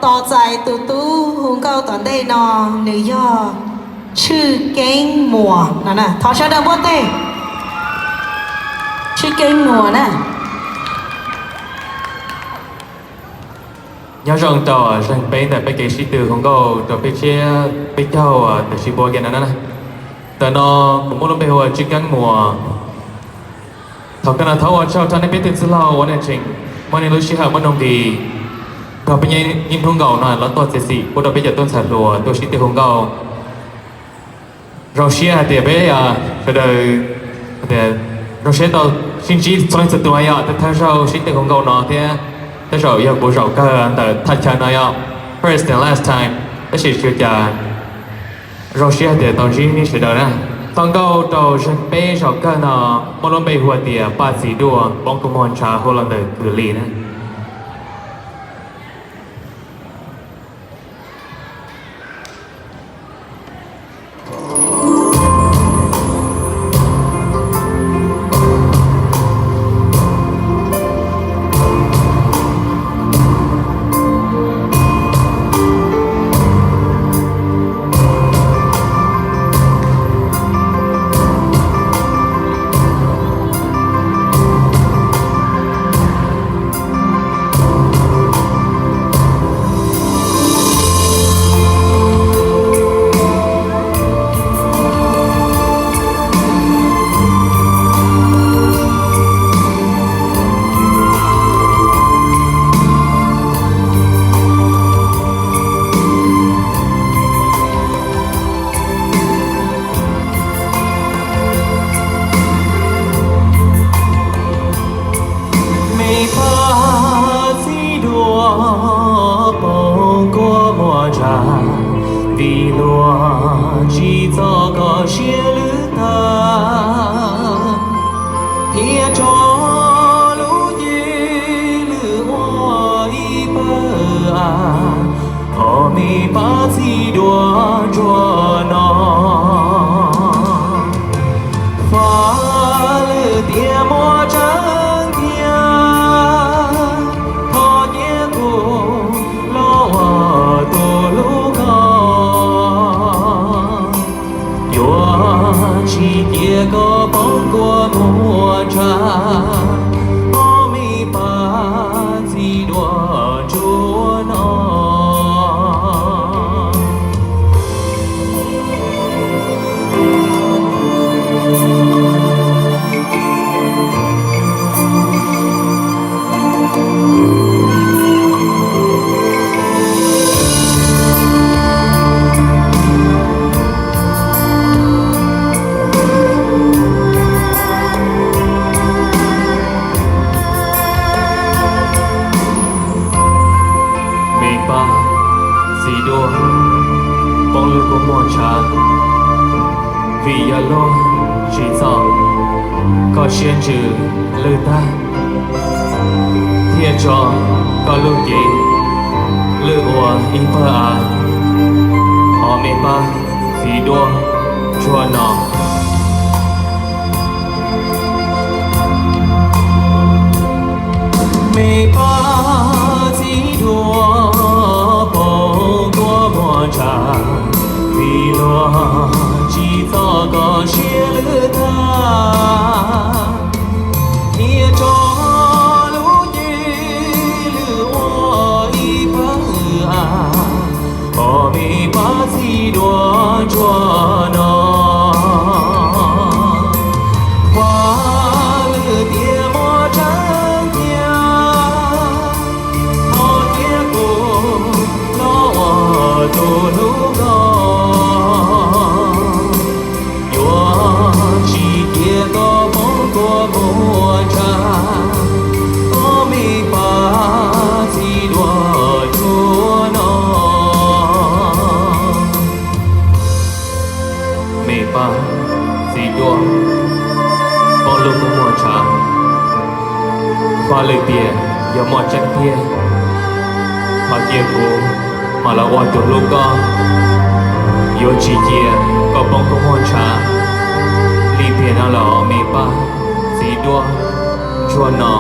Tos txais tus tub hu nkauj tom ntej no, nws yog Tshwj Keeb Muas no. Thov sawv daws npuaj teg, Tshwj Keeb Muas na. Nyob zoo rau zeeg peb ntawm peb kev sib tw hu nkauj rau peb tsiab peb caug tam sim npua kiag no na. Ntawm no kuv muaj lub npe hu ua Tshwj Keeb Muas. Thaum kawg no thov ua tsaug rau nej peb tug txwj laug uas nej tseem muab nej lub sij hawm muaj nuj nqis nrog peb niaj hnub nkaus no los tuaj txiav txim pub rau peb cov tub ntxhais hluas tuaj sib tw hu nkauj. Zoo siab hais tias peb sawv daws, tias zoo siab tau sib ntsib txhua leej txhua tus yom, thawj zaug sib tw hu nkauj no thiab tej zaum yog kuv zaum kawg ntawm thaj chaw no yom, first and last time, tab sis tsis ua cas. Zoo siab hais tias tau ntsib nej sawv daws na. Tau nkauj rau zeeg peb zaum kawg no muaj lub npe hu ua tias Paj Txiv Duaj Poob Kua Muag Ntshav hu los ntawm Kwm Lis na. Me Paj Txiv Duaj Poob Kua Muag Ntshav, vim luag tsis txo koj siab lwj tag, thiaj tso lub cev lwj ua ib pawg av. Os me Paj Txiv Duaj Ntsuag no, faj lwm tiam muaj tseeb tiag, thov cia kuv los ua tus hlub koj. Yuav tsis cia koj poob kua muag ntshav, os me Paj Txiv Duaj Ntsuag no. Me Paj Txiv Duaj Poob Lwg Kua Muag Ntshav, vim yog luag tsis txo koj siab ntsws lwj tag, thiaj tso koj lub cev lwj ua ib pawg av, os me Paj Txiv Duaj Ntsuag no. Me Paj Txiv Duaj Poob Kua Muag Ntshav, vim luag tsis txo koj siab lwj tag, thiaj tso lub cev lwj ua ib pawg av, os me Paj Txiv Duaj Ntsuag no. Faj lwm tiam muaj tseeb tiag, thov cia kuv los ua tus hlub koj. Yuav tsis cia koj poob kua muag ntshav, os me Paj Txiv Duaj Ntsuag no. Me Paj Txiv Duaj Poob Lwg Kua Muag Ntshav, faj lwm tiam yog muaj tseeb tiag, thov cia kuv mam los ua tus hlub koj. Yuav tsis cia koj poob kua muag ntshav li tiam no lawm, os me Paj Txiv Duaj Ntsuag no.